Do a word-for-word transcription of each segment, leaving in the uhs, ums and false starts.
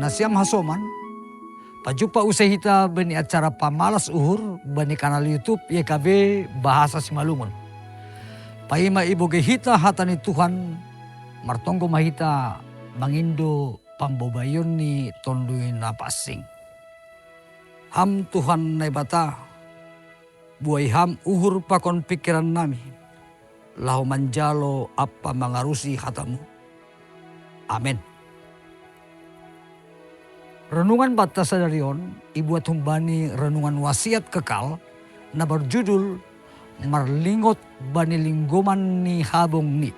Nasiam hasoman, pajumpa use hita bani acara pamalas uhur bani kanal YouTube Y K B Bahasa Simalungun. Paima ibogei hita hata ni Tuhan, martonggo ma hita mangindo pambobaion ni Tonduy Napansing. Ham Tuhan Naibata, buai Ham uhur pakon pingkiran nami, laho manjalo ampa mangarusi hataMu. Amen. Renungan banta sadari on ibuat humbani renungan wasiat kekal na marjudul Marlingot bani linggoman ni habong ni.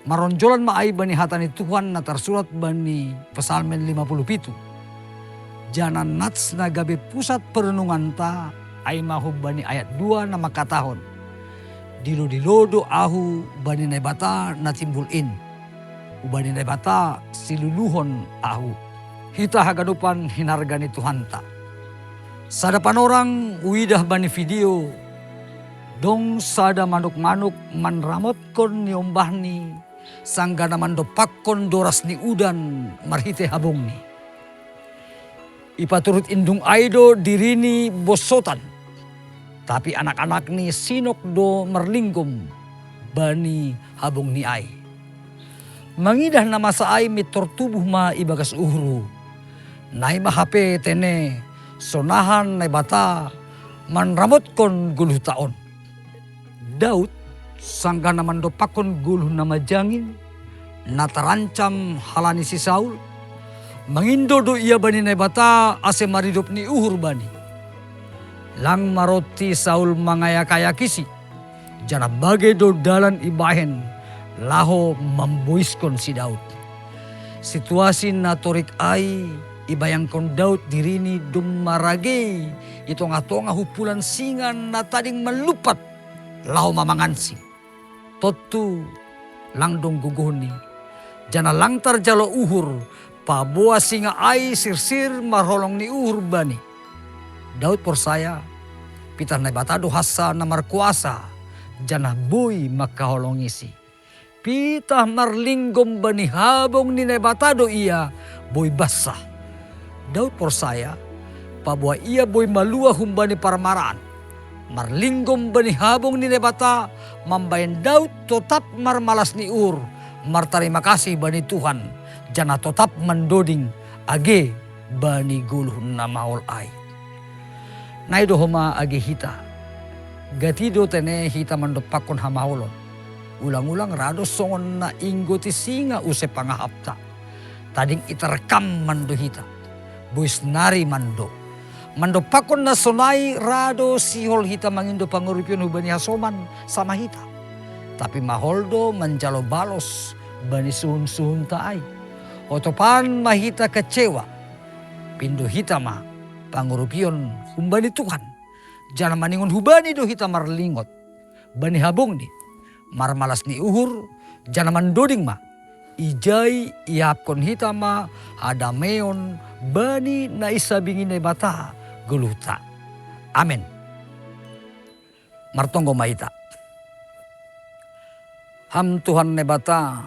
Maronjolan ma ai bani hata ni Tuhan na tarsurat bani Psalmen lima puluh pitu. Janah nats na gabe pusat perenunganta ai ma humbani ayat dua na mangkatahon: Dilo-dilo do ahu bani Naibata na timbul in, hubani Naibata siluluhon ahu. Hita haganupan hinarga ni Tuhanta. Sada panorang huidah bani video, dong sada manuk-manuk manramotkon niombahni, sanggah na mandompakkon doras ni udan marhitei habongni. Ipaturut indung ai do dirini bonsotan, tapi anak-anakni sinok do marlinggom bani habongni ai. Mangidah na masa ai mintor tubuh ma ibagas uhurhu. Nai ma hape tene sonahan Naibata manramotkon goluhta on. Daud, sanggah na mandompakkon goluh na majangin, na tarancam halani si Saul, mangindo do ia bani Naibata ase maridop ni uhur bani. Lang maronti Saul mangayak-ayakisi, janah bagei do dalan ibahen laho mamboiskon si Daud. Situasi na torik ai ibayangkon Daud dirini domma ragei i tongah-tongah humpulan singa na tading manlumpat laho mamangansi. Tontu lang dong gogohni, janah lang tarjalo uhur paboa singa ai sirsir marholong ni uhur bani. Daud porsaya, pitah Naibata do hansa na markuasa, janah boi mangkaholongisi. Pitah marlinggom bani habong ni Naibata do ia boi bansah. Daud porsaya, paboa ia boi malua humbani parmaraan. Marlinggom bani habong ni Naibata mambahen Daud totap marmalas ni uhur, martarima kasih bani Tuhan, janah totap mandoding age bani goluh na maol ai. Nai do homa age hita. Gati do tene hita mandompakkon hamaolon. Ulang-ulang ra do songon na inggoti singa use pangahapta. Tading iterkam mando hita. Bois nari mando. Mandompakkon na sonai ra do sihol hita mangindo pangurupion hubani hasoman sama hita. Tapi mahol do manjalo balos bani suhun-suhunta ai. Otopan ma hita kecewa. Pindo hita ma pangurupion humbani Tuhan. Janah maningon hubani do hita marlingot bani habongni, marmalas ni uhur, janah mandoding ma, ijai iahapkon hita ma hadameon bani na isabingi Naibata goluhta. Amen. Martonggo ma hita. Ham Tuhan Naibata,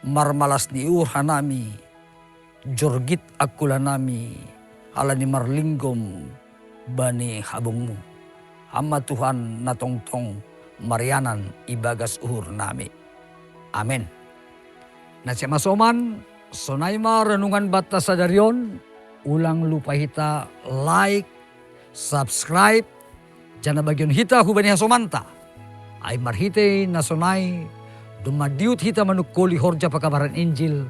marmalas ni uhur hanami, jorgit angkulanami, halani marlinggom bani habongMu. Ham ma Tuhan na tongtong marianan ibagas uhurnami. Amen. Nasiam hasoman, sonai ma renungan banta sadari on, ulang lupa hita like, subscribe, janah bagion hita hubani hasomanta. Ai marhitei na sonai, domma dihut hita manungkoli horja pakabaran Injil,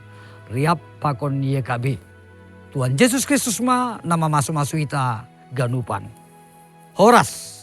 riap pakon Y K B. Tuhan Jesus Kristus ma na mamasu-masu hita ganupan. Horas.